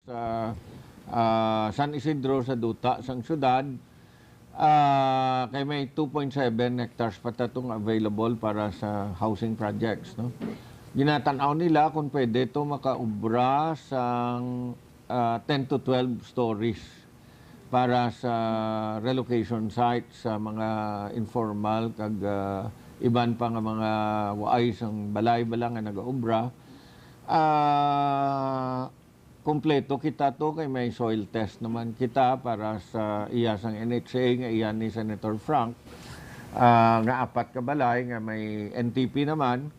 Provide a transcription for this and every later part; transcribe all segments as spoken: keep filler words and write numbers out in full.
sa, ah, San Isidro, sa duta sang syudad, ah, kay may two point seven hectares pa ta tong available para sa housing projects, no? Ginatan-aw nila kung pwede to makaubra sang, ah, ten to twelve stories para sa relocation sites sa mga informal kag, ah, iban pa nga mga waay sang balay bala nga nagaubra. Ah, kompleto kita to kay may soil test naman kita para sa iya sang N H A nga iya ni Senator Frank, ah, nga apat ka balay nga may N T P naman.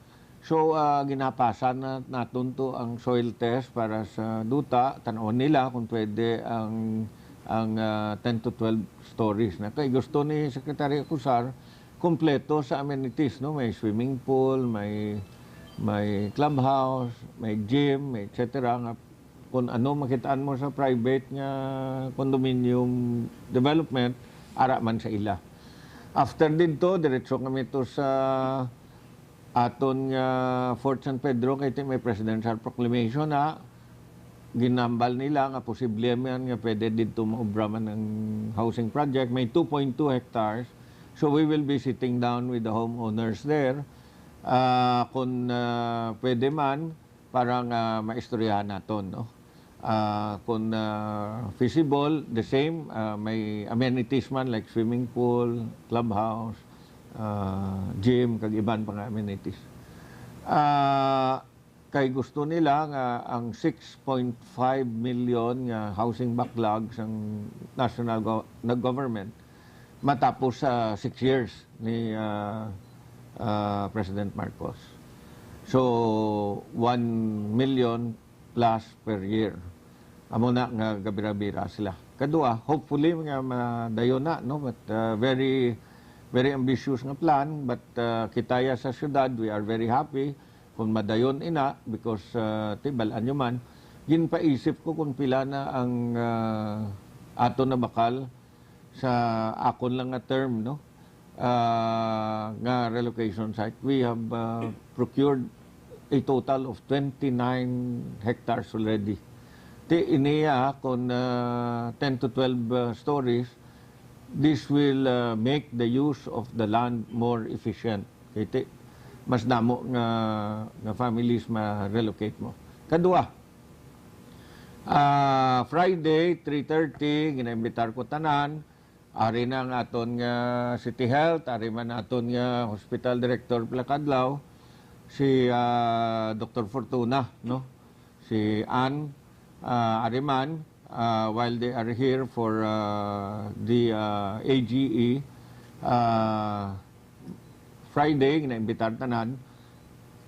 So, ah, ginapasan na naton to ang soil test para sa duta. Tan-awon nila kung pwede ang, ang, ah, ten to twelve stories na. Kay gusto ni Secretary Acosar kompleto sa amenities, no? May swimming pool, may, may clubhouse, may gym, may et cetera nga kung ano makitaan mo sa private nga condominium development, ara man sa ila. After didto, diretso kami to sa aton nga Fort San Pedro, kay ti may presidential proclamation na ginambal nila nga posible man nga pwede didto maobra man ang housing project. May two point two hectares. So we will be sitting down with the homeowners there, ah, kung, ah, pwede man, para nga maistoryahan naton, no? Ah, kung, ah, feasible, the same, ah, may amenities man like swimming pool, clubhouse, ah, gym, kag iban pa nga amenities. Ah, kay gusto nila nga ang six point five million nga housing backlog sang national go-, na government matapos sa six years ni, ah, ah, President Marcos. So, one million plus per year. Amo na nga gabira-bira sila. Kadua, hopefully nga madayon na, no? But, ah, very, very ambitious nga plan. But, ah, kita ya sa syudad, we are very happy kung madayon ina because, ah, ti, bal-an nyo man, ginpaisip ko kung pila na ang, ah, ato na bakal sa akon lang nga term, no? Ah, nga relocation site. We have, ah, procured a total of twenty-nine hectares already. Ti iniya, kung, ah, ten to twelve, ah, stories, this will, ah, make the use of the land more efficient. Kay ti, mas damo nga, nga families ma-relocate mo. Kadua, ah, Friday, three thirty, ginaimbitar ko tanan. Ari na ang aton nga City Health, ari man aton nga Hospital Director pila ka adlaw, si, ah, Doktor Fortuna, no? Si Ann, ah, ari man, ah, while they are here for, ah, the, ah, A G E, ah, Friday, ginaimbitar tanan,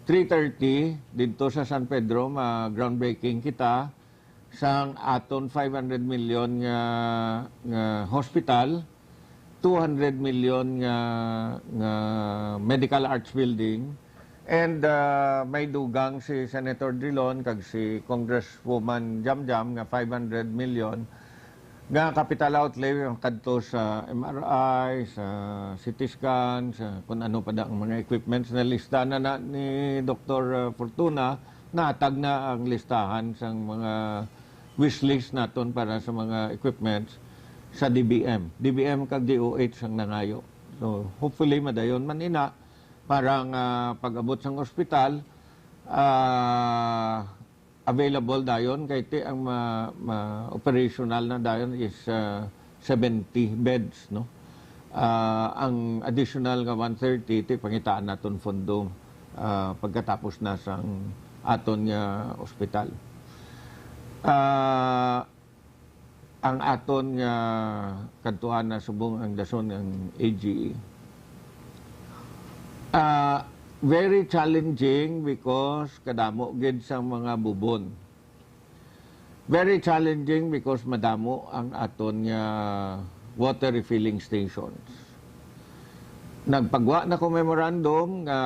three thirty, didto sa San Pedro, ma-groundbreaking kita sang aton five hundred million nga, nga hospital, two hundred million nga, nga medical arts building, and, ah, may dugang si Senator Drilon kag si Congresswoman Jamjam nga five hundred million nga capital outlay kadto sa M R I, sa C T scan, sa kung ano pa da ang mga equipments na lista na, na ni Doktor, ah, Fortuna. Natag na ang listahan sang mga wish list naton para sa mga equipments sa D B M. D B M kag D O H ang nangayo. So, hopefully, madayon man ina para nga pag-abot sang ospital, ah, available dayon kay ti ang ma-, ma-, operational na dayon is, ah, seventy beds, no? Ah, ang additional nga one thirty, ti pangitaan naton fondo, ah, pagkatapos na sang aton nga ospital. Ah, ang aton nga kadtuan na subong ang dason ang A G E. Ah, very challenging because kadamo gid sang mga bubon. Very challenging because madamo ang aton nga water refilling stations. Nagpagwa na ko memorandum nga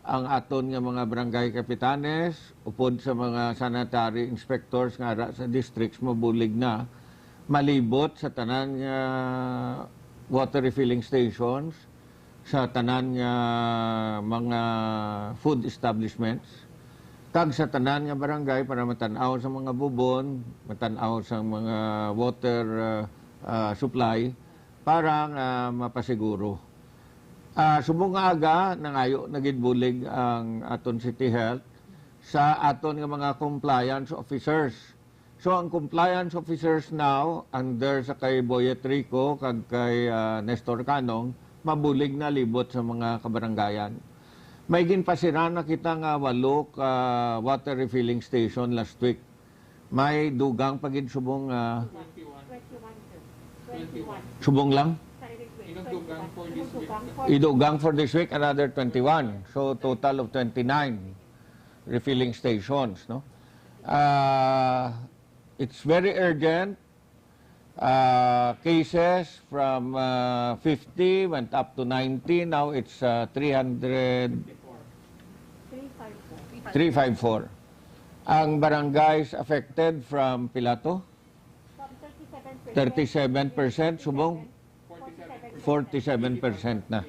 ang aton nga mga barangay kapitanes, upod sa mga sanitary inspectors nga ara sa districts, mabulig na malibot sa tanan nga water refilling stations, sa tanan nga mga food establishments. Kag sa tanan nga barangay para matan-aw sa mga bubon, matan-aw sa mga water, ah, ah, supply para nga mapasiguro. Ah, subong nga aga, nangayo na gid bulig ang aton City Health sa aton nga mga compliance officers. So, ang compliance officers now, under sa kay Boyet Rico kag kay, ah, Nestor Canong, mabulig na libot sa mga kabarangayan. May ginpasira na kita nga walo ka water refilling station last week. May dugang pa gid subong, ah, Twenty-one. Twenty-one. Subong lang? Idugdugan for this week. Idugdugan for this week, another twenty-one. So, total of twenty-nine refilling stations, no? Ah, it's very urgent. Ah, cases from, ah, fifty went up to ninety. Now it's, ah, three hundred, three five four. Ang barangays affected from pila to? Thirty-seven percent, subong? Forty-seven percent na.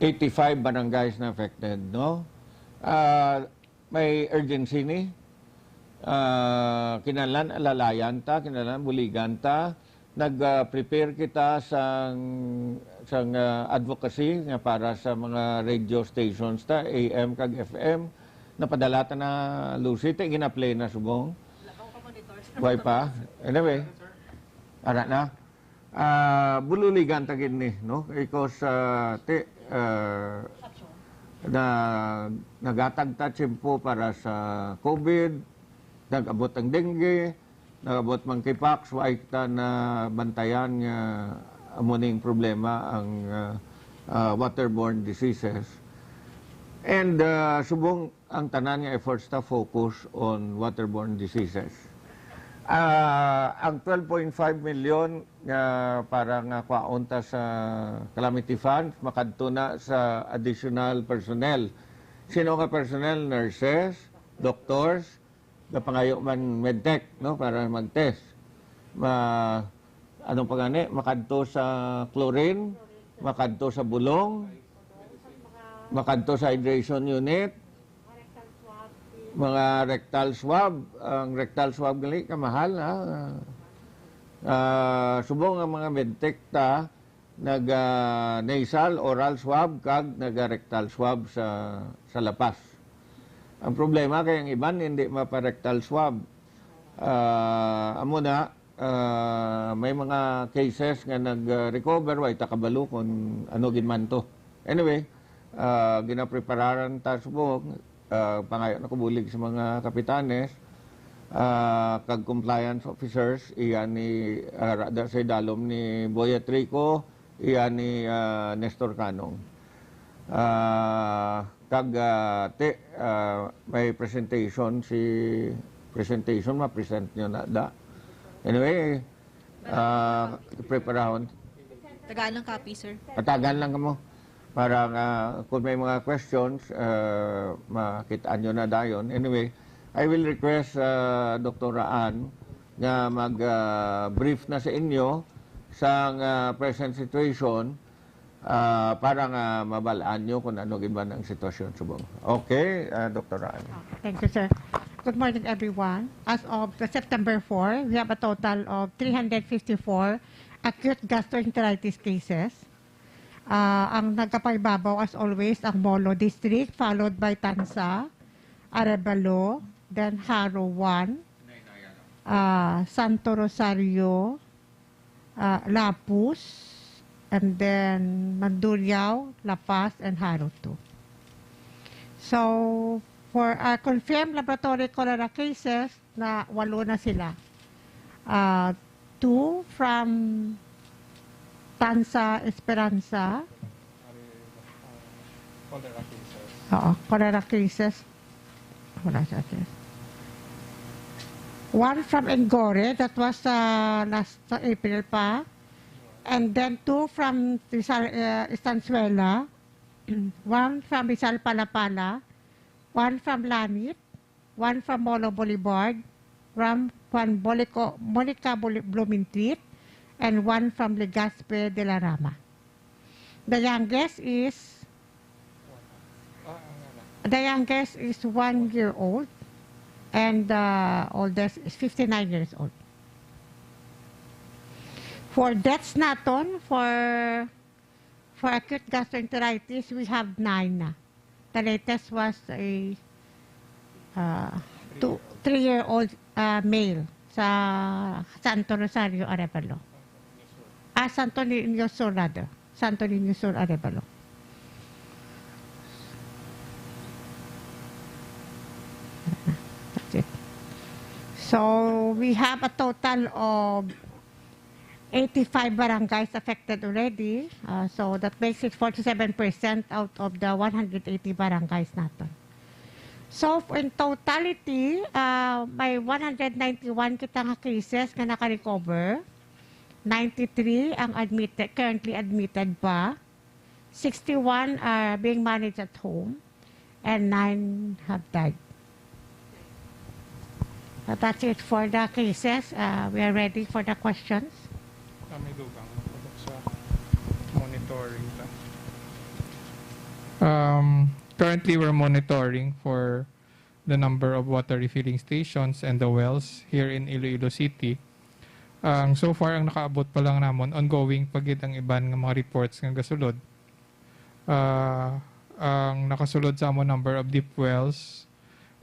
Eighty-five barangays na affected, no? Ah, may urgency ni. Ah, kinahanglan alalayan ta, kinahanglan buligan ta. Nag, ah, prepare kita sang, sang, ah, advocacy nga para sa mga radio stations ta, A M kag F M. Napadala ta na, Lucy, ti gina-play na subong. Wala pa ko monitor, sir. Way pa? Anyway, ara na. Ah, bululigan ta gid ni, no? Because, ah, ti, ah, na, nagatag ta tiyempo para sa COVID, nag-abot ang dengue, nag-abot monkeypox, wa kita nabantayan nga amo ning problema ang, ah, ah, waterborne diseases. And, ah, subong ang tanan nga efforts ta focus on waterborne diseases. Ah, ang twelve point five million nga para nga kwaon ta sa calamity fund, makadto na sa additional personnel. Sino nga personnel? Nurses, doctors, napangayo man medtech, no, para mag-test. Ma-, anong pa gani? Makadto sa chlorine, makadto sa bulong, makadto sa hydration unit, mga rectal swab. Ang rectal swab gali kamahal, ha? Ah, subong ang mga medtech ta, nag, ah, nasal, oral swab, kag naga-rectal swab sa, sa La Paz. Ang problema kay ang iban hindi mapa-rectal swab. Ah, amo na, ah, may mga cases nga nag-recover, way ta kabalo kung ano gid man to. Anyway, ah, ginaprepararan ta subong, ah, pangayo na ko bulig sa mga kapitanes, ah, kag compliance officers, iya ni, ah, ra-, da sa idalom ni Boyet Rico, iya ni, ah, Nestor Canong. Ah, kag, ah, ti, ah, may presentation si, presentation, ma-present nyo na da. Anyway, ah, preparahon. Tagaan lang copy, sir. Patagan lang kamo. Para nga, kung may mga questions, ah, makit-an nyo na dayon. Anyway, I will request, ah, Doktora Ann nga mag, ah, brief na sa inyo sa, ah, present situation, ah, para nga mabal-an nyo kung ano gid man ang sitwasyon subong. Okay, ah, Doktora Ann. Ah, thank you, sir. Good morning, everyone. As of the September four, we have a total of three hundred fifty-four acute gastroenteritis cases. Ah, ang nagkapaibabaw, as always, ang Molo District, followed by Tanza, Arevalo, then Jaro one, ah, Santo Rosario, ah, Lapuz, and then Mandurriao, La Paz, and Jaro two. So, for our confirmed laboratory cholera cases, na walo na sila. Ah, two from Tanza Esperanza. Cholera cases. Oo, cholera cases. Wala siya, sir. One from Engorre, that was, ah, last, sa April pa. And then two from Rizal, uh, Estanzuela. One from Rizal Palapala. One from Lanip. One from Molo Boulevard, from Juan Bolico, Monica Bul-, Blumentritt, and one from Legazpi de la Rama. The youngest is, ah, ang anak. The youngest is one year old and the oldest is fifty-nine years old. For deaths naton, for for acute gastroenteritis, we have nine na. The latest was a uh, two, three-year-old uh, male sa Santo Rosario, Arevalo. Ah, Santo Niño Sur, rather. Santo Niño Sur, Arevalo. That's it. So, we have a total of eighty-five barangays affected already. Uh, so, that makes it forty-seven percent out of the one hundred eighty barangays naton. So, in totality, uh, may one hundred ninety-one kita nga cases nga naka-recover. Ninety-three ang admitted, currently admitted pa. Sixty-one are being managed at home. And nine have died. Uh, that's it for the cases. Uh, we are ready for the questions. Kami dugang sa monitoring ta. Um, currently, we're monitoring for the number of water refilling stations and the wells here in Iloilo City. Ang so far, ang nakaabot pa lang namon, ongoing pa gid ang iban nga mga reports nga gasulod. Ah, ang nakasulod sa amon number of deep wells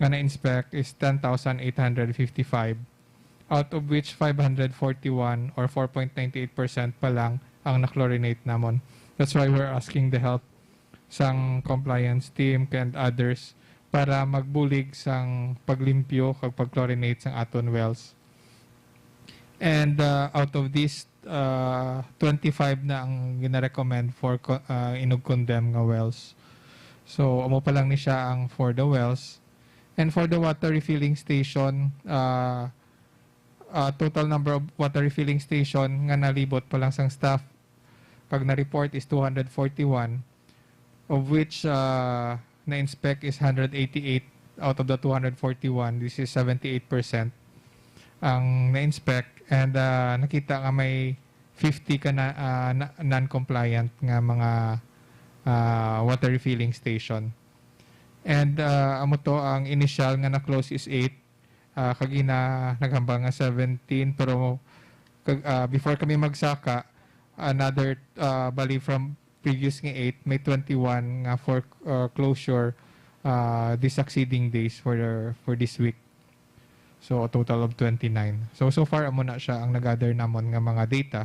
nga na-inspect is ten thousand eight hundred fifty-five, out of which five hundred forty-one or four point nine eight percent pa lang ang na-chlorinate namon. That's why we're asking the help sang compliance team and others para magbulig sang paglimpyo kag pag-chlorinate sang aton wells. And uh, out of this, uh, twenty-five na ang gina-recommend for co- uh, inug-condemn nga wells. So, amo pa lang ni siya ang for the wells. And for the water refilling station, uh, uh, total number of water refilling station nga nalibot pa lang sang staff kag na-report is two hundred forty-one, of which uh, na-inspect is one hundred eighty-eight out of the two hundred forty-one. This is seventy-eight percent ang na-inspect, and uh, nakita nga may fifty ka na, uh, na- non-compliant nga mga uh, water refilling station. And uh, amo to, ang initial nga na-close is eight, uh, kagina naghambal nga seventeen, pero kag, uh, before kami magsaka, another uh, bali from previous nga eight, may twenty-one nga for uh, closure uh, the succeeding days for the, for this week. So, a total of twenty-nine. So, so far, amo na siya ang nag-gather namon nga mga data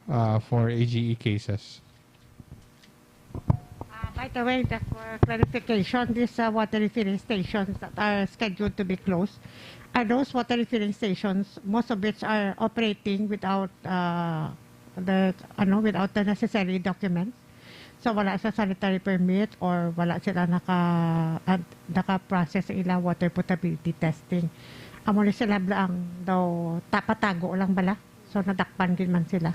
uh, for A G E cases. Uh, by the way, just for clarification, these uh, water refilling stations that are scheduled to be closed, are those water refilling stations, most of which are operating without uh, the ano, without the necessary documents. So wala sa sanitary permit or wala sila naka uh, naka-process sa ila water potability testing. Amo ni sila bala ang daw tapatago lang bala. So nadakpan gid man sila.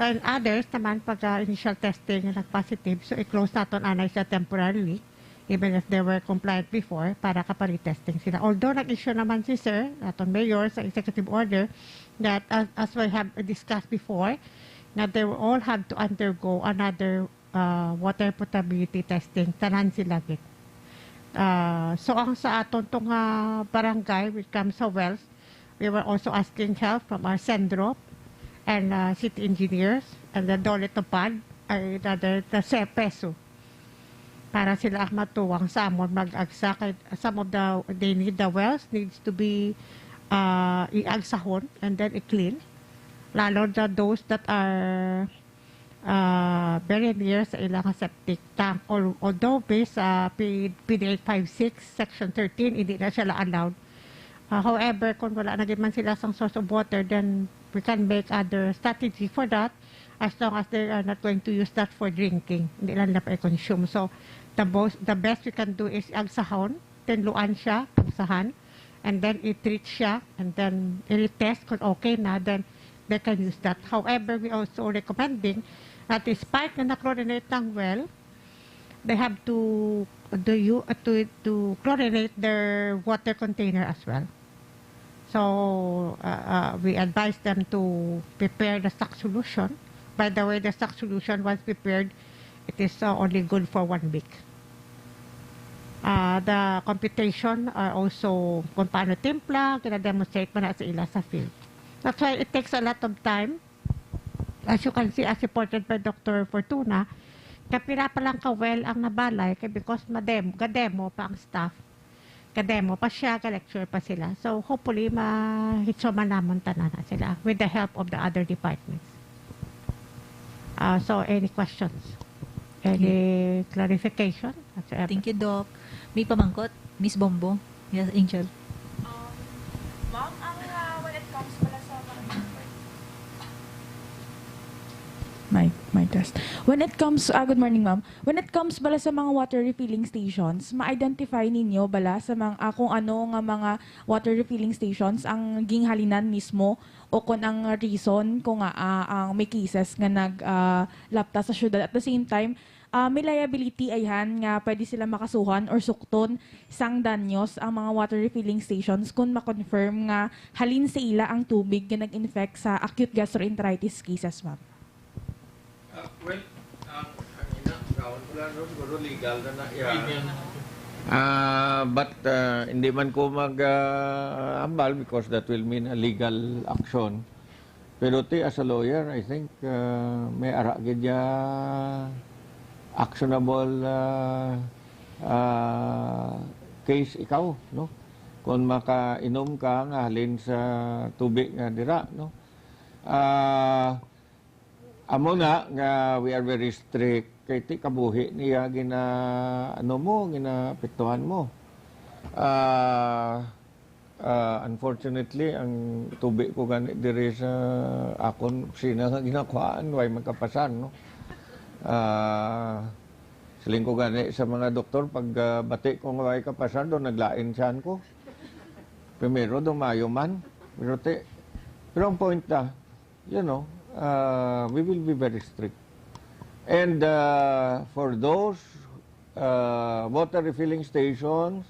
So in others naman, pag uh, initial testing nga nag-positive, so i-close naton anay siya temporarily, even if they were compliant before, para ka retesting sila. Although nag-issue naman si Sir, aton Mayor, sa executive order that as, as we have discussed before, that they will all have to undergo another uh, water potability testing. Tanan sila gid. Uh, so ang sa aton tong uh, barangay, which comes sa wells, we were also asking help from our Sendro and uh, city engineers and the Dole Tupad, ay rather the SEPESU, para sila ang matuwang sa amon mag-agsa. Kay some of the, they need the wells needs to be uh, i-agsahon and then i-clean. Lalo na those that are uh, very near sa ilang septic tank. Al- Although based sa P- PDA five six, Section thirteen, hindi na sila allowed. Uh, however, kung wala na gid man sila sang source of water, then we can make other strategy for that as long as they are not going to use that for drinking. Hindi lang nila pa i-consume. So, the, most, the best we can do is agsahon, tinluan siya, agsahan, and then i-treat siya, and then i-retest kung okay na, then they can use that. However, we also recommending that despite na na-chlorinate ng well, they have to do you uh, to to chlorinate their water container as well. So uh, uh, we advise them to prepare the stock solution. By the way, the stock solution once prepared, it is uh, only good for one week. Ah, the computation are also kung paano timpla, gina-demonstrate man na sa ila sa field. That's why it takes a lot of time. As you can see, as reported by Doctor Fortuna, kapira pa lang ka well ang nabalay kay because madem, ga-demo pa ang staff. Ga-demo pa siya, ga-lecture pa sila. So hopefully, ma-hitso man namon tanan na sila with the help of the other departments. Ah, so any questions? Any clarification whatsoever? Thank you, Doc. May pamangkot? Miss Bombo? Yes, Angel. Um, ma'am, ang uh, when it comes pala sa mga My, my test. When it comes, ah, good morning, ma'am. When it comes bala sa mga water refilling stations, ma-identify ninyo bala sa mga, ah, kung ano nga mga water refilling stations ang ginhalinan mismo o kung ang reason kung nga, ah, ang may cases nga nag, ah, lapta sa syudad. At the same time, ah, may liability ayhan nga pwede sila makasuhan or sukton sang danyos ang mga water refilling stations kung ma-confirm nga halin sa ila ang tubig nga nag-infect sa acute gastroenteritis cases, ma'am. Ah, well, ang, ang ina, gawon ko lang, no? Siguro legal na na. Yeah. Ah, but ah, hindi man ko mag ah, ambal because that will mean a legal action. Pero ti, as a lawyer, I think ah, may ara gid ya actionable ah, ah, case ikaw, no? Kung makainom ka nga halin sa tubig nga dira, no? Ah, amo na nga we are very strict kay ti kabuhi niya gina ano mo, ginaapektuhan mo. Ah, ah, unfortunately, ang tubig ko gani diri sa akon opisina nga ginakuhaan, way magkapasan, no? Ah, siling ko gani sa mga doktor, pag ah, bati ko nga way kapasan, do naglain siyan ko. Primero, do mayo man. Pero, te, pero ang point na, you know, uh, we will be very strict. And uh, for those uh, water refilling stations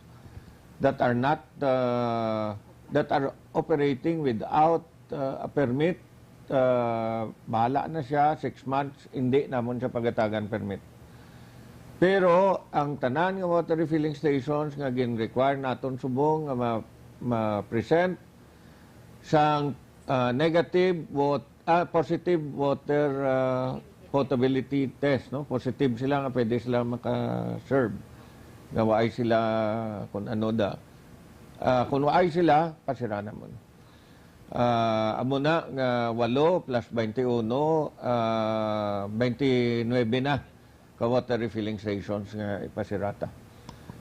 that are not, uh, that are operating without uh, a permit, uh, bahala na siya, six months, hindi namon siya pagatagan permit. Pero ang tanan nga water refilling stations nga gin-require naton subong nga ma- ma-present sang ah, negative wat- ah, positive water ah, potability test, no? Positive sila nga pwede sila maka-serve. Nga waay sila kung ano da. Ah, kung waay sila, pasira namon. Ah, amo na nga walo plus twenty-one, ah, twenty-nine na ka water refilling stations nga ipasirata.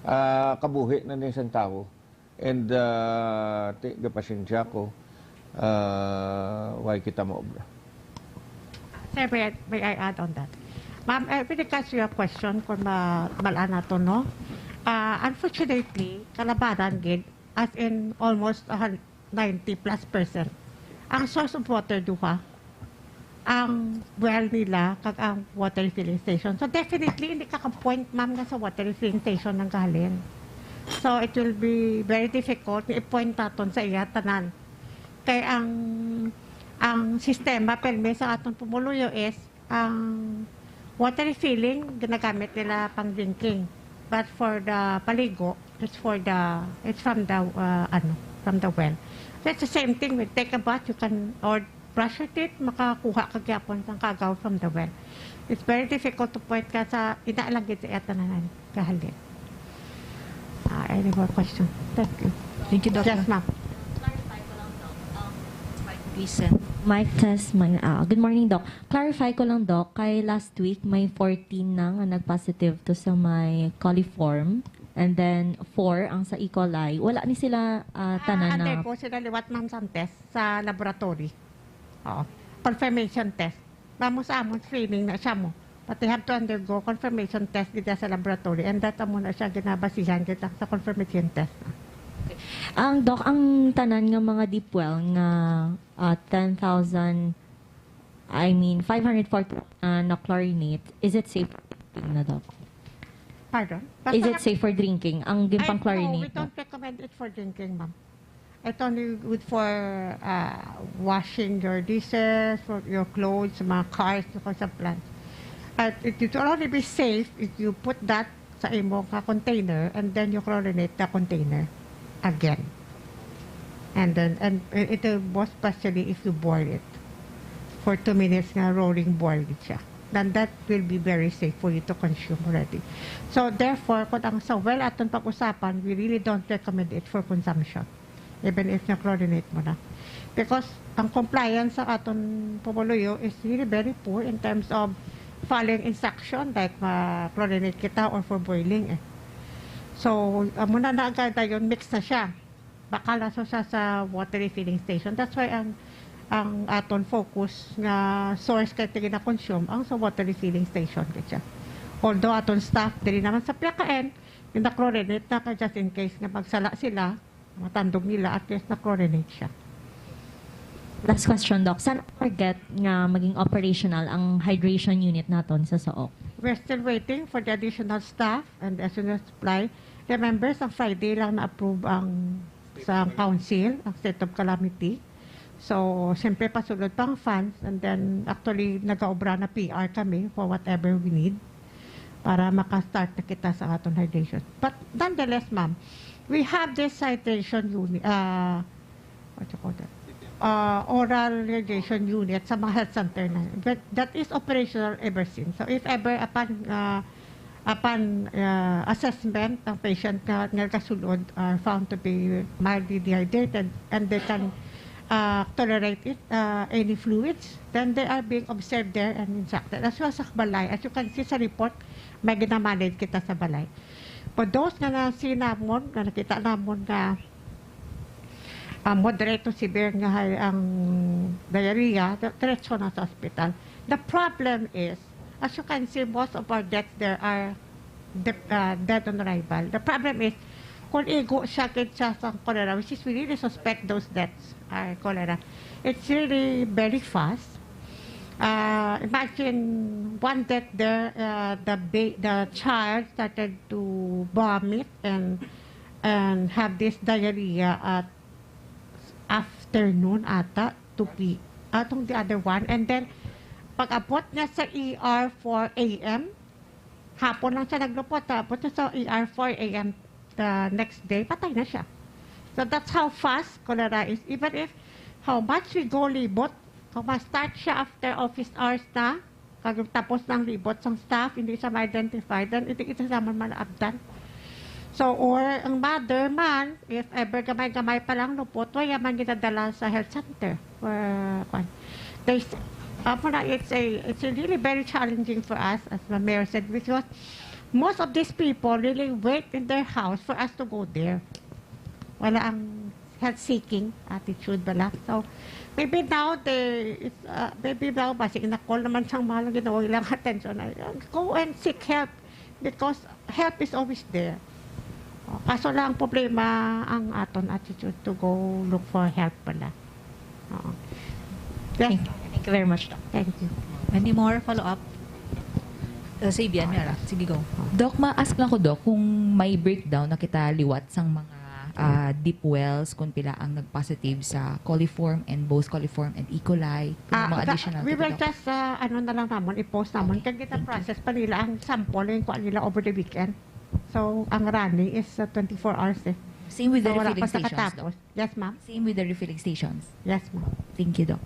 Ah, kabuhi na ni sang tawo. And ah, ti, gapasensya ko, ah, way kita maobra. Sir, may, may I add on that? Ma'am, eh, with regards to your question, kung ma malaan nato, no? Ah, unfortunately, kalabanan gid, as in almost a hun- ninety plus percent, ang source of water duha, ang well nila kag ang water refilling station. So definitely, hindi ka ka-point, ma'am, nga sa water refilling station ang gahalin. So it will be very difficult nga i-point naton sa iya tanan. Kay ang ang sistema permi sa aton pumuluyo is ang water refilling ginagamit nila pang drinking. But for the paligo, it's for the it's from the uh, ano, from the well. So it's the same thing with take a bath, you can or brush your teeth, makakuha ka gyapon sang kagaw from the well. It's very difficult to point ka sa ina lang gid sa iya tanan gahalin. Ah, any more question? Thank you. Thank you, Doctor. Yes, ma'am. Listen. Mic test, man. Ah, good morning, Doc. Clarify ko lang, Doc. Kay last week, may fourteen na nga nag-positive to sa may coliform. And then, four ang sa E. coli. Wala ni sila ah, tanan na... Undergo sila liwat, ma'am, sa test sa laboratory. Oo. Confirmation test. Mamo sa amon, screening na siya mo. But they have to undergo confirmation test gid sa laboratory. And that amo na siya ginabasihan gid sa confirmation test. Ang, Doc, ang tanan nga mga deep well nga ah, ten thousand, I mean, five hundred forty na, na chlorinate, is it safe for drinking na, Doc? Pardon? Is it safe for drinking? Ang Ay, gimpang no, we chlorinate, Doc? don't recommend it for drinking, ma'am. It's only good for uh, washing your dishes, for your clothes, mga cars, for sa plants. At it, it will only be safe if you put that sa imo nga container, and then you chlorinate the container again. And then, and it will most especially if you boil it for two minutes nga rolling boil gid siya. Then that will be very safe for you to consume already. So therefore, kung ang sa well aton pag-usapan, we really don't recommend it for consumption, even if na-chlorinate mo na. Because ang compliance sa aton pumuluyo is really very poor in terms of following instruction, like ma-chlorinate kita or for boiling eh. So, amo na na agad dayon, mix na siya. Baka laso siya sa water refilling station. That's why ang ang aton focus nga source kay ti gina-consume ang sa water refilling station gid siya. Although aton staff diri naman sa P K N, gina-chlorinate na kay just in case nga magsala sila, matandog nila, at least na-chlorinate siya. Last question, Doc. Saan target nga maging operational ang hydration unit naton sa Sook? We're still waiting for the additional staff and the additional supply. Remember, sa Friday lang na-approve ang sa council, ang state of calamity. So, siyempre, pasulod pa ang funds, and then actually nagaobra na P R kami for whatever we need para maka-start na kita sa aton hydration. But nonetheless, ma'am, we have this hydration unit, uh, what you call that? Uh, oral hydration unit sa mga health center na. That, that is operational ever since. So if ever upon uh, upon uh, assessment, ang patient nga nagkasulod are found to be mildly dehydrated and they can uh, tolerate it, uh, any fluids, then they are being observed there and instructed. As well sa balay, as you can see sa report, may ginamanage kita sa balay. For those nga nasi namon, nga nakita namon nga uh, moderate to severe nga hay ang diarrhea, diretso na sa hospital. The problem is, as you can see, most of our deaths there are de- uh, dead on arrival. The problem is, kung igo siya gid siya sa cholera, which is we really suspect those deaths are cholera, it's really very fast. Uh, imagine one death there, uh, the ba- the child started to vomit and and have this diarrhea at afternoon ata, two p.m. Atong the other one. And then, pag-abot niya sa E R four a.m., hapon lang siya naglupot. Abot niya sa E R four a.m. the next day, patay na siya. So that's how fast cholera is. Even if how much we go libot, kung ma-start siya after office hours na, kag tapos ng libot sang staff, hindi siya ma-identify, then hindi kita naman man abdan. So, or ang mother man, if ever gamay-gamay pa lang lupot, wala man ginadala sa health center. Or, kwan. There's, uh, for now, it's a, it's a really very challenging for us, as the mayor said, because most of these people really wait in their house for us to go there. Wala ang health-seeking attitude bala. So, maybe now they, it's, uh, maybe now, basig na-call naman sang mahal nga Ginoo ilang attention. Ay, uh, go and seek help because help is always there. Uh, kaso lang ang problema ang aton attitude to go look for help bala. Oo. Yes. Thank you very much, Doc. Thank you. Any more follow-up? Uh, Sabian, Mera. Sige, go. Doc, ma-ask lang ko, Doc, kung may breakdown na kita liwat sang mga ah, deep wells, kung pila ang nag-positive sa coliform and both coliform and E. coli, kung Ah, mga the- additional we kita, will Doc. just, uh, ano na lang namon, i-post namon. Kag kita Thank you. process pa nila ang sample, yung kuha nila over the weekend. So, ang running is uh, twenty-four hours eh. Same with the So, wala refilling pa stations, nakatapos. Doc. Yes, ma'am. Same with the refilling stations. Yes, ma'am. Thank you, Doc.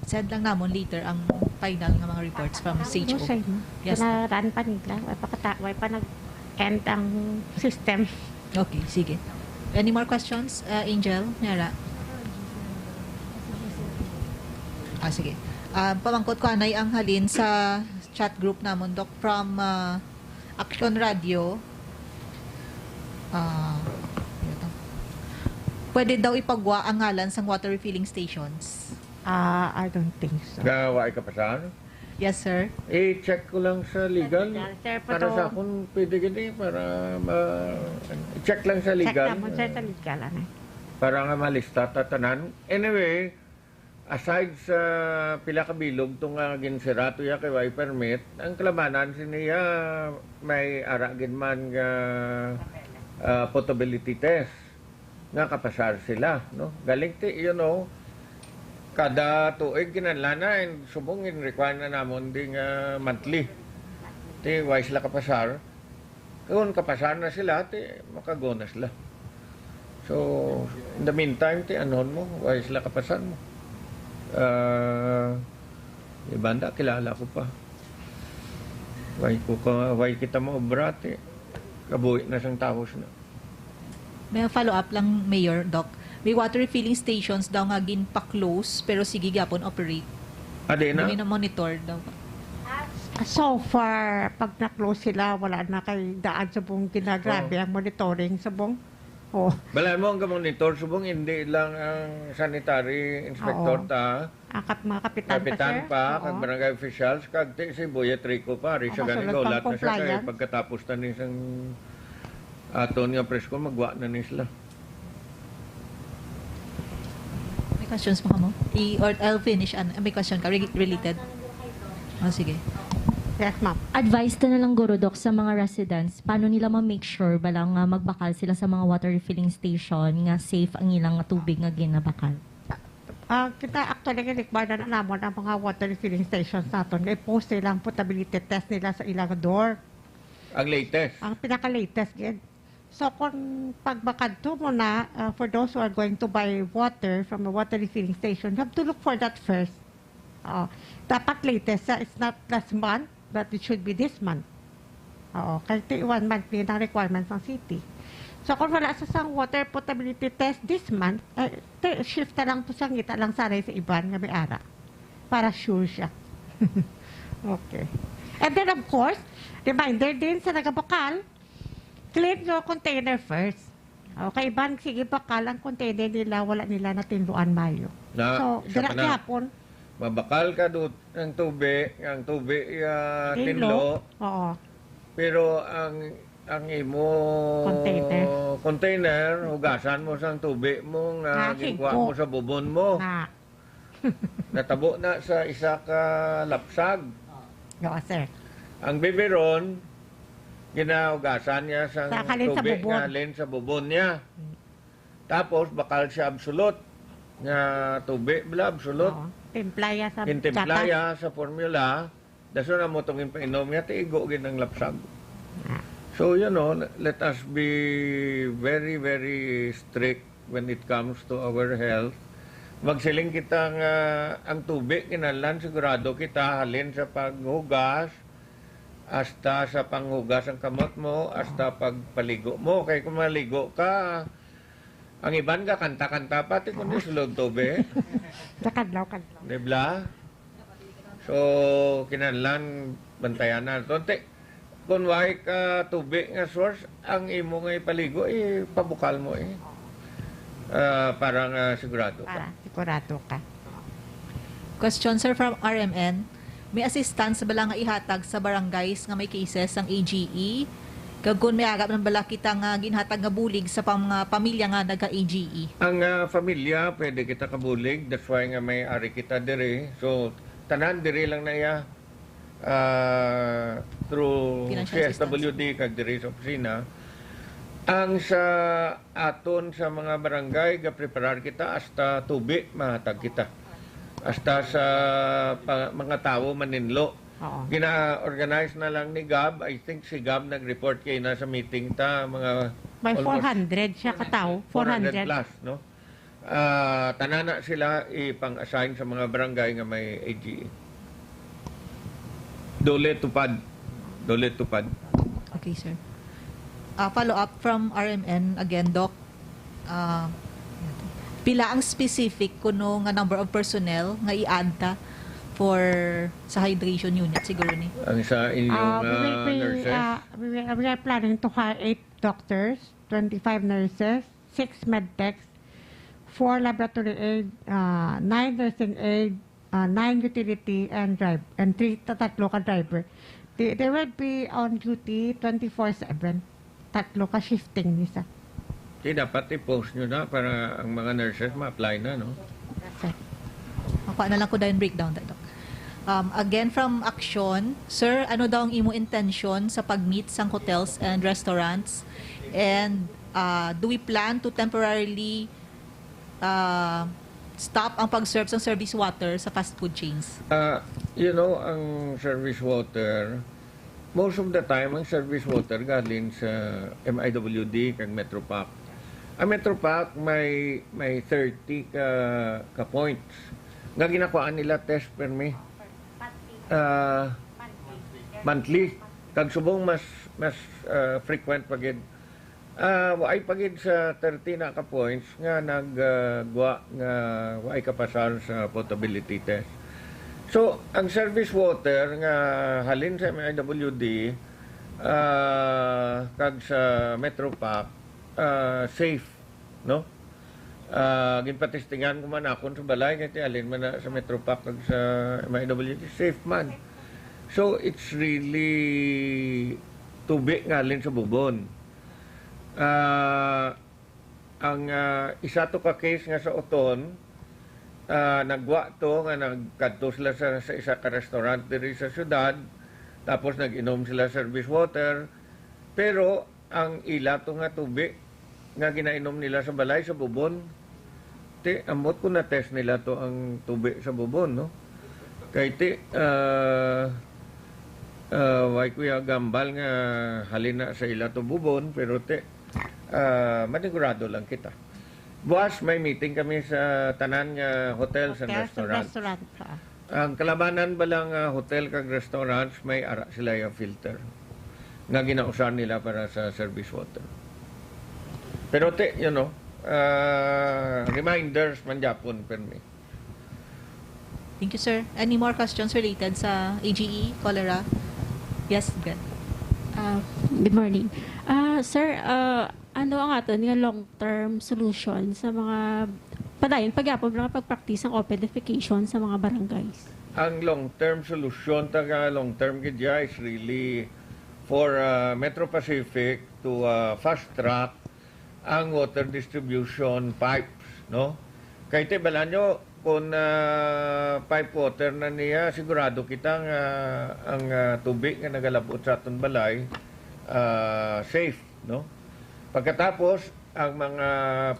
Send lang namon later ang final nga mga reports from S H O. Yes, Yes, ma'am. na-run pa nila. Way pa, kata- way pa nag-end ang system. Okay, sige. Any more questions, uh, Angel, Mera? Ah, sige. Ah, pamangkot ko anay ang halin sa chat group namon, Doc, from uh, Action Radio. Ah, ano to? Pwede daw ipagwa ang ngalan sang water refilling stations. Ah, I don't think so. Nga wa ay kapasar? Yes, sir. I-check ko lang sa legal. Legal, sir, Para pero- sa akon, pwede gini para ma- check lang sa Check legal. namon, sir, sa legal. Ano? Para nga malista ta tanan. Anyway, aside sa pila ka bilog to nga ginsira to ya kay way permit, ang kalamanan siniya may ara gid man nga ah, potability test nga kapasar sila, no? Galing ti, you know, kada tuig kinahanglan na, and subong in require na namon di nga monthly. Ti, why sila kapasar? Kung kapasar na sila, ti, makago na sila. So, in the meantime, ti, anuhon mo, why sila kapasar mo? Ah, ibanda, kilala ko pa. Why ko ka, why kita mo obra, ti, kabuhi na sang tawos na. May follow-up lang, Mayor, Doc. May water refilling stations daw nga ginpa-close, pero sige gyapon operate. Adi na? May na-monitor daw. So far, pag na-close sila, wala na kay daan subong ginagrabe ang monitoring subong. Oh, Balay mo ang monitor subong, hindi lang ang sanitary inspector Oo. ta, ang kap- mga kapitan, kapitan pa, sir. pa, kag Oo. barangay officials, kag ti si Boyet Rico pa, ri siya Makasulod ganing pang gaulat na siya kay compliance. Pagkatapos na ni sang aton nga presko, magwa na ni sila. May questions pa ka mo? I, or I'll finish. An, may question ka? Re- related? Oh, sige. Yes, ma'am. Advice ta na lang, guro, Doc, sa mga residents, paano nila ma-make sure bala nga magbakal sila sa mga water refilling station nga safe ang ilang tubig nga ginabakal? Ah, kita actually ginikbaran na namon ang mga water refilling stations naton. Kay post nila ang potability test nila sa ilang door. Ang latest. Ang pinaka-latest gid. So kung pagbakadto mo na, ah, for those who are going to buy water from a water refilling station, you have to look for that first. Oo. Dapat latest siya. It's not last month, but it should be this month. Oo. Kasi one month din ang requirements ng city. So kung wala sa sang water potability test this month, eh, te- shift na lang to sa ngita lang sanay sa iban nga may ara. Para sure siya. Okay. And then of course, reminder din sa nagabakal, clean your container first. Okay, ban sige bakal ang container nila, wala nila natinluan mayo. Na, So, siya dira pa na. gihapon, Mabakal ka do ang tubig, ang tubig ah, tinlo. tinlo, Oo. pero ang ang imo Container. container, hugasan mo sang tubig mo nga Ah, ginkuha higko. mo sa bubon mo. Na, Natabo na sa isa ka lapsag. oo, sir. Ang biberon, ginahugasan niya sa Sa halin sa tubig bubon. nga halin sa bubon niya. Tapos, bakal siya absolute. Nga tubig, bla, absolute. Oo. Timpla ya sa Gintimpla gatas. Ya sa formula, dason na mo itong ginpainom niya, tiigo gid ang lapsag. So, you know, let us be very, very strict when it comes to our health. Magsiling kita nga ang tubig, kinahanglan sigurado kita halin sa paghugas, hasta sa panghugas ang kamot mo, hasta pagpaligo mo. Kay kung maligo ka, ang iban ka kanta-kanta pati kung di sulod tubig. Sa kadlaw-kadlaw. Di bla? So, kinahanglan bantayan na. Tonte, kung way ka tubig nga source, ang imo nga ipaligo, ipabukal mo eh. Ah, para nga sigurado ka. Para sigurado ka. Question, sir, from R M N. May assistance bala nga ihatag sa barangays nga may cases ang A G E? Kag kung may aga man bala kita nga ginhatag nga bulig sa pam-, mga pamilya nga nagka-A G E? Ang ah, pamilya, pwede kita kabulig. That's why nga may ari kita diri. So, tanan diri lang na iya. Ah, through Financial C S W D kag diri sa opisina. Ang sa aton sa mga barangay, ga-preparar kita hasta tubi mahatag kita. Hasta sa pa, mga tawo maninlo. Oo. Gina-organize na lang ni Gab. I think si Gab nag-report kay na sa meeting ta, mga May almost four hundred siya ka tawo. four hundred Four hundred. Plus, no? Ah, tanan na sila ipang-assign sa mga barangay nga may A G E. Dole tupad. Dole tupad. Okay, sir. Ah, follow up from R M N again, Doc. Ah, pila ang specific kuno nga number of personnel nga i-add ta for sa hydration unit siguro ni? Ang sa inyong Uh, we, will ah, be, nurses. uh, we, will- we are planning to hire eight doctors, twenty-five nurses, six medtechs, four laboratory aid, uh, nine nursing aid, uh, nine utility, and drive, and three, ta- tatlo ka driver. They, they will be on duty twenty-four seven. Tatlo ka shifting ni sa. Di dapat i-post nyo na para ang mga nurses ma-apply na, no? Sir. Makuha na lang ko dayon breakdown, Doc. Um, again, from Action, Sir, ano daw ang imo intention sa pag-meet sang hotels and restaurants? And uh, do we plan to temporarily uh, stop ang pag-serve sang service water sa fast food chains? Ah, you know, ang service water, Most of the time, ang service water galing sa M I W D kag Metropac. Ang Metropac may, may thirty ka, ka points. Nga ginakuhaan nila test permi. Ah, monthly. Kag subong mas, mas, ah, frequent pa gid. Ah, waay pa gid sa thirty na ka points nga nag, ah, gwa nga waay kapasar sa potability test. So, ang service water nga halin sa M I W D, ah, kag sa Metropac, ah, safe, no? Ah, ginpatestingan ko man akon sa balay, kay ti halin man na sa Metropac kag sa M I W D, safe man. So, it's really tubig nga halin sa bubon. Ah, ang, ah, isa to ka case nga sa Oton, ah, nagwa to nga nagkadto sila sa, sa isa ka restaurant diri sa syudad, tapos nag-inom sila service water, pero ang ila to nga tubi nga ginainom nila sa balay sa bubon, ti, ambot ko na-test nila to ang tubi sa bubon, no? Kay ti, ah, ah, way ko ya gambal nga halin na sa ila to bubon, pero ti, ah, manigurado lang kita. Buwas may meeting kami sa tanan nga hotels and Hotels and restaurants. restaurant, ah. Ang kalabanan ba lang, ah, hotel kag restaurants, may ara sila yung filter nga ginausan nila para sa service water. Pero ti, you know, ah, reminders man gyapon permi. Thank you, sir. Any more questions related sa A G E, cholera? Yes, good. Ah, good morning. Ah, sir, ah, ano ang aton nga long-term solution sa mga padayon pagyapon nga pag-practice ang open defecation sa mga barangays? Ang long-term solution, taga long-term gid ya, is really for, ah, Metro Pacific to, ah, fast track ang water distribution pipes, no? Kay ti, bala nyo, kung, ah, pipe water na niya, sigurado kita nga ang, ah, tubig nga nagalabot sa aton balay, ah, safe, no? Pagkatapos, ang mga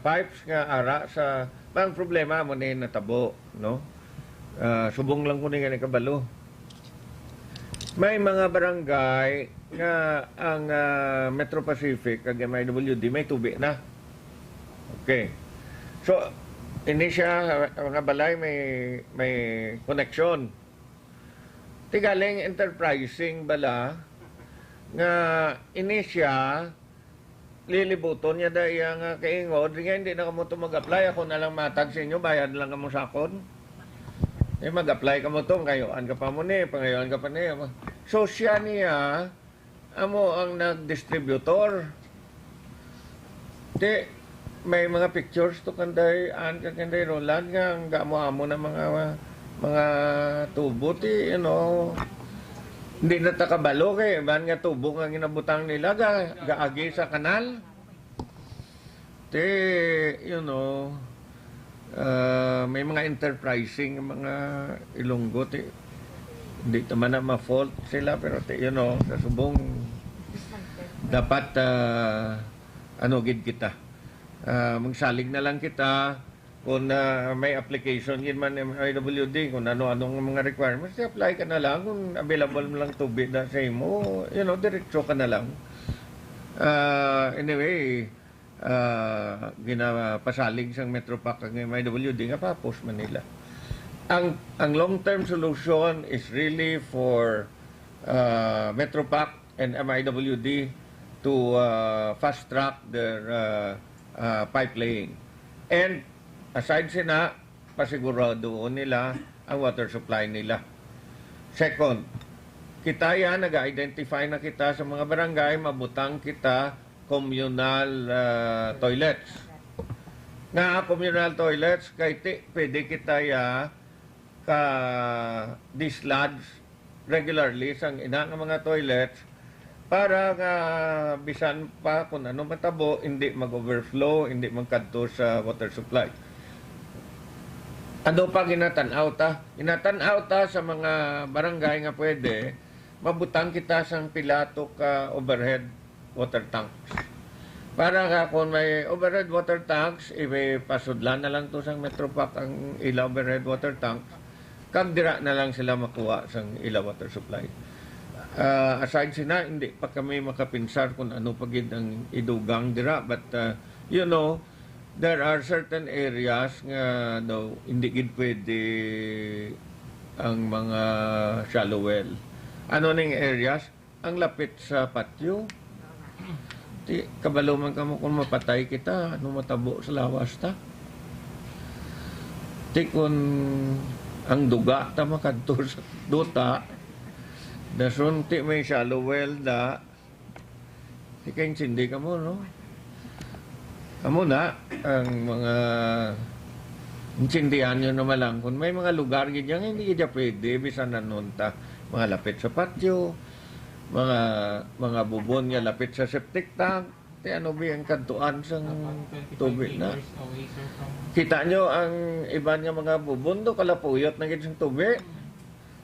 pipes nga ara sa, ang problema mo ni natabo, no? Ah, subong lang ko ni nga nakabalo. May mga barangay nga ang, ah, Metro Pacific kag M I W D may tubi na. Okay. So, ini siya, mga balay may, may connection. Ti galing enterprising bala nga ini siya lilibuton niya da iya nga kaingod, nga hindi na kamo to mag-apply, ako na lang matag sa inyo, bayad lang kamo sa akon. Eh, mag-apply kamo to, pangayuan ka pa mo ni, pangayuan ka pa ni. So, siya niya, amo ang nag-distributor. Ti, may mga pictures to kanday, an ka kanday Roland nga ang amo-amo na mga, mga tubo, ti, you know, hindi na ta kabalo kay iban nga tubo nga ginabutang nila ga, gaagi sa kanal. Ti, you know, ah, may mga enterprising nga mga Ilonggo, ti, hindi naman na ma-fault sila, pero ti, you know, sa subong dapat, ah, ano gid kita. Ah, magsalig na lang kita kung, ah, may application gid man M I W D, kung ano-ano nga mga requirements, i-apply ka na lang. Kung available mo lang tubi na sa imo, you know, diretso ka na lang. Ah, anyway, ah, ginapasalig sang Metropac ang M I W D nga pa-post man nila. Ang, ang long-term solution is really for, ah, Metropac and M I W D to, ah, fast track their, ah, ah, pipe laying. And aside sina, pasiguraduhon nila ang water supply nila. Second, kita ya, nag-identify na kita sa mga barangay, mabutang kita communal, ah, toilets. Nga communal toilets, kay ti, pwede kita ya ka dislodge regularly sang ina nga mga toilets para nga bisan pa kung ano matabo, hindi mag-overflow, hindi magkadto sa water supply. Ano pa ginatan-aw ta? Ginatan-aw ta sa mga barangay nga pwede, mabutang kita sang pila to ka overhead water tanks. Para nga kung may overhead water tanks, ipasudlan na lang to sang Metropac ang ila overhead water tanks, kag dira na lang sila makuha sang ila water supply. Ah, aside sina, hindi pa kami makapinsar kung ano pa gid ang idugang dira. But, ah, you know, there are certain areas nga daw hindi gid pwede ang mga shallow well. Ano ning areas? Ang lapit sa patio. Ti, kabalo man kamo kung mapatay kita, ano matabo sa lawas ta? Ti, kung ang duga ta makadto sa duta, dason ti may shallow well da, ti kay intindi kamo, no? Amo na, ang mga intindihan nyo naman lang. Kung may mga lugar gid yan, hindi gid pwede, bisan nanon ta. Mga lapit sa patio, mga, mga bubon nga lapit sa septic tank, ti ano ba ang kadtuan sang tubig na? Kita nyo ang iban nga mga bubon do, kalapuyot na gid sang tubig.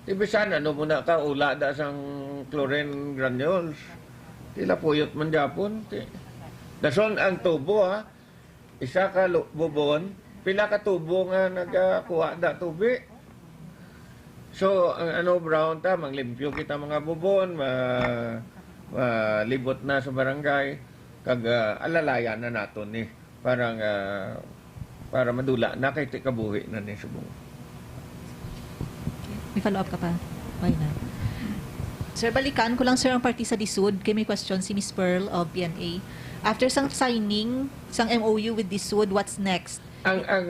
Ti bisan ano mo na ka, ula da sang chlorine granules. Ti lapuyot man gyapon. Ti, dason ang tubo, ha. Isa ka lu-, bubon, pila ka tubo nga nagakuha da tubig. So, ang ano, brown ta, manglimpyo kita mga bubon, ma-, malibot na sa barangay, kag, ah, alalayan na naton ni, para nga, para madula na kay ti kabuhi na ni subong. May follow-up ka pa? Why na? Sir, balikan ko lang, sir, ang parte sa DSUD. Kay may question si Miss Pearl of P N A. After sang signing sang M O U with DSUD, what's next? Ang, ang,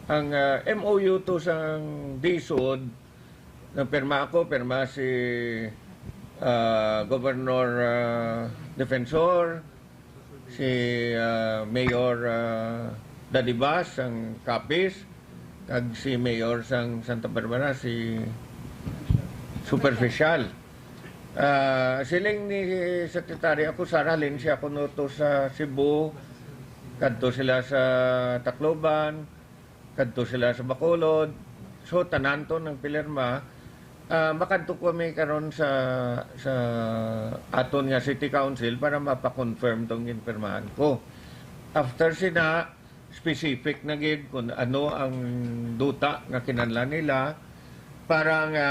ang, ah, M O U to sang DSUD, nagpirma ako, pirma si, ah, Governor, ah, Defensor, si, ah, Mayor, ah, Dadibas sang Capiz, kag si Mayor sang Santa Barbara, si Superficial. Ah, siling ni Secretary, ako, Sara, halin siya kuno to sa Cebu, kadto sila sa Tacloban, kadto sila sa Bacolod. So, tanan to nang pilirma. Ah, makadto kami karon sa, sa aton nga City Council para mapa-confirm tong ginpirmahan ko. After sina, specific na gid kung ano ang duta nga kinahanglan nila para nga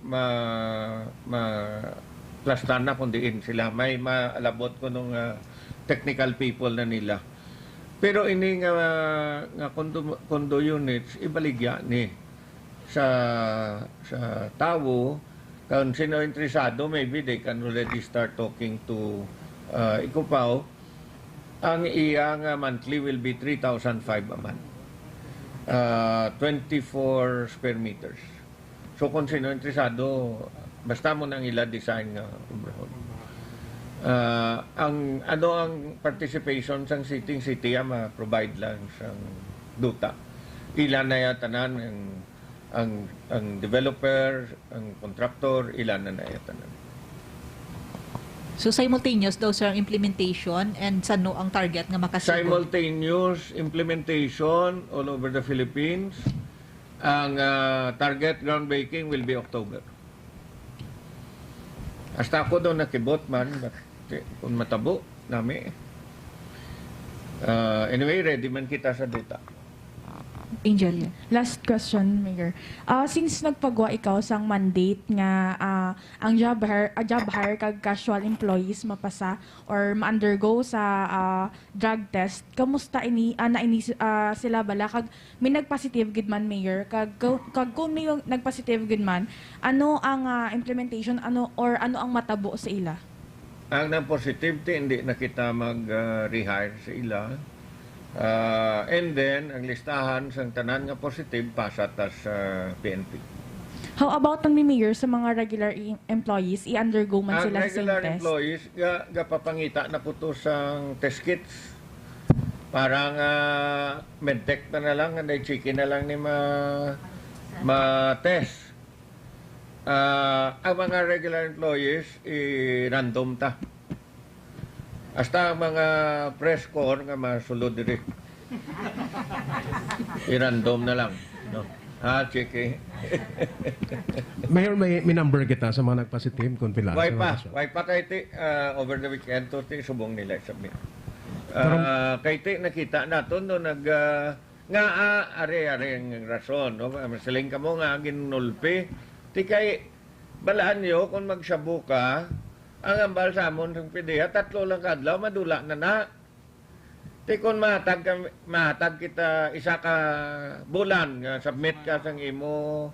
ma-, ma-, plastan na kung diin sila. May maalabot ko nung, ah, technical people na nila. Pero ini nga, nga condo, condo units, ibaligya ni sa, sa tawo. Kung sino interesado, maybe they can already start talking to, uh, Ikupaw. Ang iya nga monthly will be three thousand five a month. Uh, twenty-four square meters. So, kung sino interesado, basta mo nang ila design nga obrahon. Ah, ang, ano ang participation sang city, city, ah, ma-provide lang sang duta. Ila na ya tanan ang, ang, ang developer, ang contractor, ila na na ya tanan. So, simultaneous daw, sir, ang implementation, and sano ang target nga makasulod? Simultaneous implementation all over the Philippines. Ang, ah, target groundbreaking will be October. Hasta ako daw nakibot man, but, eh, kung matabo, nami. Ah, anyway, ready man kita sa duta. Angel. Last question, Mayor. Ah, since nagpagwa ikaw sang mandate nga, ah, ang job hire, ah, job hire kag casual employees mapasa or ma-undergo sa, ah, drug test, kamusta ini, ah, na ini, ah, sila bala? Kag may nagpositive gid man, Mayor? Kag, kag kung may nagpositive gid man, ano ang, ah, implementation, ano, or ano ang matabo sa ila? Ang nang positive, ti, hindi na kita mag, ah, rehire sa ila. Ah, and then, ang listahan sang tanan nga positive, pasa ta sa P N P. How about ang, Mayor, sa mga regular i- employees? I-undergo man Ang sila sa same regular test? Employees, ga, gapapangita na po to sang test kits. Para nga medtech na, na lang, and then chiki na lang ni ma, ma-test. Ah, ang mga regular employees, i-random ta. Hasta ang mga press corps nga masulod diri. I-random na lang, no? Ah, chiki. Mayor, may, may number kita sa mga nagpositive kung pila. Why sa pa? mga Why pa kay ti, ah, over the weekend to ti subong nila submit. Ah, kay ti nakita naton no nag, ah, nga, ah, are, are ang rason, no? Siling kamo nga ginulpi. Ti kay Balaan niyo kung magshabu ka, ang hambal sa amon sang PDEA, tatlo lang ka adlaw, madula na na. Ti kung mahatag, ka, mahatag kita isa ka bulan nga submit ka sang imo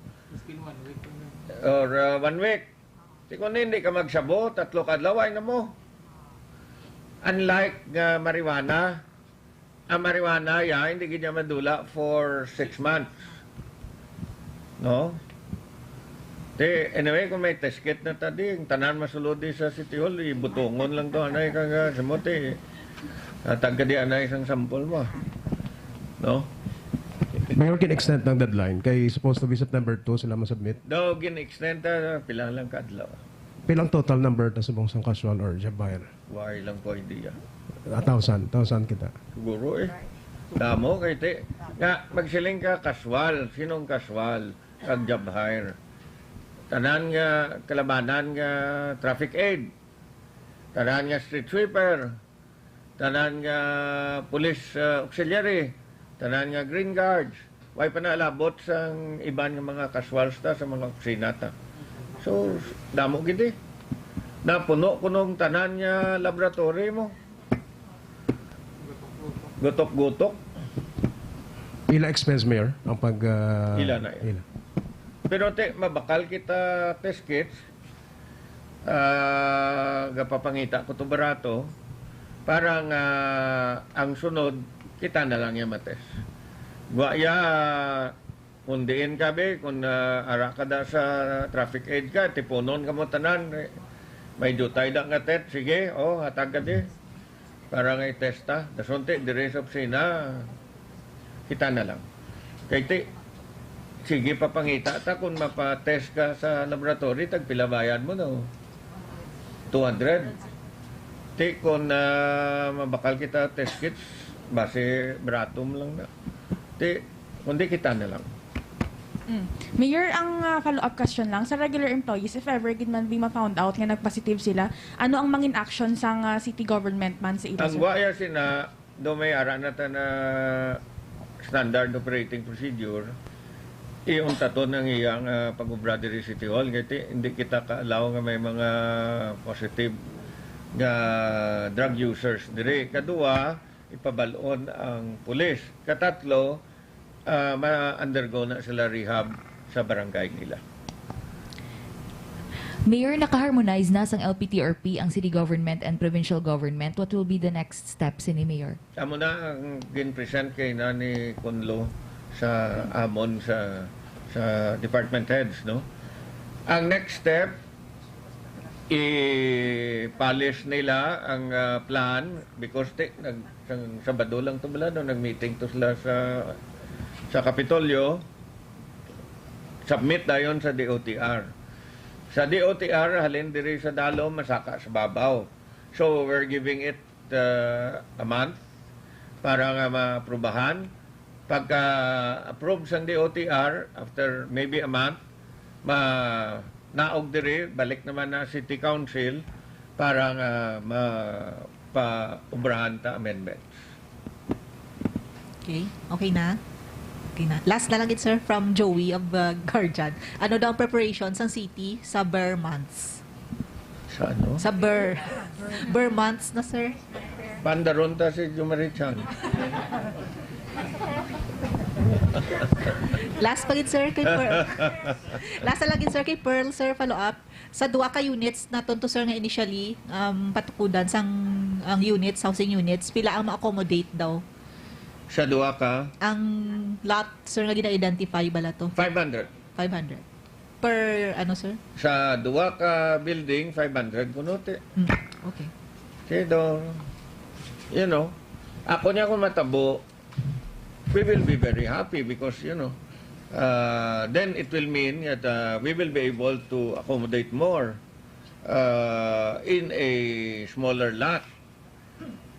or uh, one week. Ti kung hindi ka magshabu, tatlo ka adlaw, ay na mo. Unlike nga marijuana, ang marijuana, ya, hindi gid niya madula for six months. No? Te, anyway, kung may test kit na ta di, ang tanan masulod di sa City Hall, ibutungon lang to, anay, kag, ah, sa mo, te, ah, tagka di, anay, isang sample mo. No? Mayor, kin-extend ng deadline kay supposed to be September two sila ma-submit. Daw gin-extend ta pila lang ka adlaw. Pilang total number ta subong sang casual or job hire? Why lang ko idea. A thousand, thousand kita. Siguro eh. Damo kay ti. Nga magsiling ka casual, sinong casual? Kag job hire. Tanan nga kalabanan nga traffic aid. Tanan nga street sweeper. Tanan nga police uh, auxiliary, tanan nga green guards, way pa naalabot sang iban nga mga casuals ta sa mga opisina ta. So, damo gid eh. Napuno kunong tanan nga laboratory mo. Gutok-gutok. Ila expense, Mayor, ang pag uh, ila na. Ila. Pero te, mabakal kita test kits. Uh, gapapangita ko to barato para nga ang sunod kita na lang ya mates. Wa ya kung diin ka be, kung uh, ara ka da sa traffic aid ka, tipunon ka mo tanan. May dutay da nga tet, sige, oh, hatag ka di. Para nga i-test ta. Dasunti, diri sa opisina, kita na lang. Kay ti, sige papangita ta kung mapa-test ka sa laboratory, tagpila bayad mo daw? Two hundred. Ti, kung uh, mabakal kita test kits, base bratom lang na. Ti, kundi kita na lang. Mm. Mayor, ang uh, follow-up question lang, sa regular employees, if ever gid man be ma-found out nga nag-positive sila, ano ang mangin action sang uh, city government man sa ila? Ang waya sina, do may ara na ta na standard operating procedure, iuntaton ang iyang uh, pag-obra diri City Hall. Kaya hindi kita ka-allow nga may mga positive nga drug users diri. Kadua, ipabalon ang pulis. Katatlo, uh, ma-undergo na sila rehab sa barangay nila. Mayor, naka-harmonize na sang L P T R P ang city government and provincial government. What will be the next step sini, Mayor? Amo na ang gin-present kay na ni Kunlo sa amon sa sa department heads, no? Ang next step, i-polish nila ang uh, plan because te, nag, sang Sabado lang to bala, no? Nag-meeting to sila sa sa Kapitolyo. Submit dayon sa D O T R. Sa D O T R, halin diri sa Dalo, masaka sa babaw. So, we're giving it uh, a month para nga maaprubahan. Pagka-approve sang D O T R, after maybe a month, ma naog diri, balik naman na City Council para nga ma paubrahan ta amendments. Okay? Okay na? Okay na. Last na lang gid, sir, from Joey of uh, Guardian. Ano daw ang preparation sang city sa ber months? Sa ano? Sa ber. Ber months na, sir. Pandaron ta si Jumari Chan. Last pa gid, sir, kay Pearl. Last na lang gid, sir, kay Pearl, sir, follow up. Sa duha ka units naton to, sir, nga initially um, patukudan sang ang units, housing units, pila ang ma-accommodate daw? Sa duha ka? Ang lot, sir, nga gina-identify bala to? Five hundred. Five hundred. Per, ano, sir? Sa duha ka building, five hundred kuno ti. Mm, okay. Kaya daw, you know, ako niya kung matabo, we will be very happy because, you know, uh, then it will mean that uh, we will be able to accommodate more uh, in a smaller lot.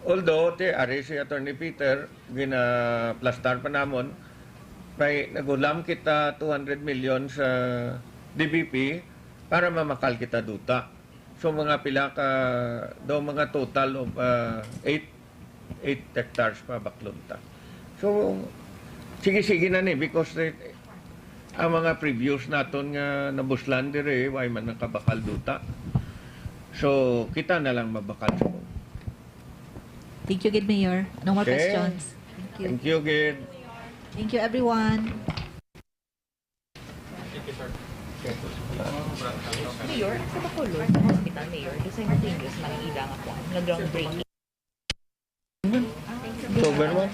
Although, ti, ari si Attorney Peter, ginaplastar pa namon, may nagulam kita two hundred million sa D B P para mamakal kita duta. So, mga pila ka, daw mga total of uh, eight, eight hectares pa baklon ta. So, sige-sige na ni because eh, Ang mga previous naton nga nabuslan dire, way man nakabakal duta. So, kita na lang mabakal sa mo. Thank you, gid, Mayor. No more Okay. Questions. Thank you. Thank you, gid. Thank you, everyone. Mayor, sa Bacolod, sa hospital, Mayor, the simultaneous man ang ila nga kuan, nga groundbreaking. October mo?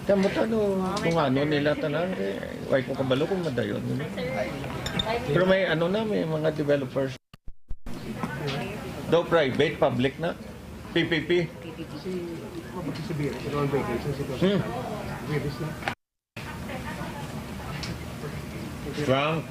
Kaya mo tano kung ano nila tanan, eh, way ko kabalo kung madayon. Yun. Pero may ano na, may mga developers. Daw private, public na. P P P. Si Mabagis si Bira, si Ron Vegas, si Hmm. Webis na. Frank,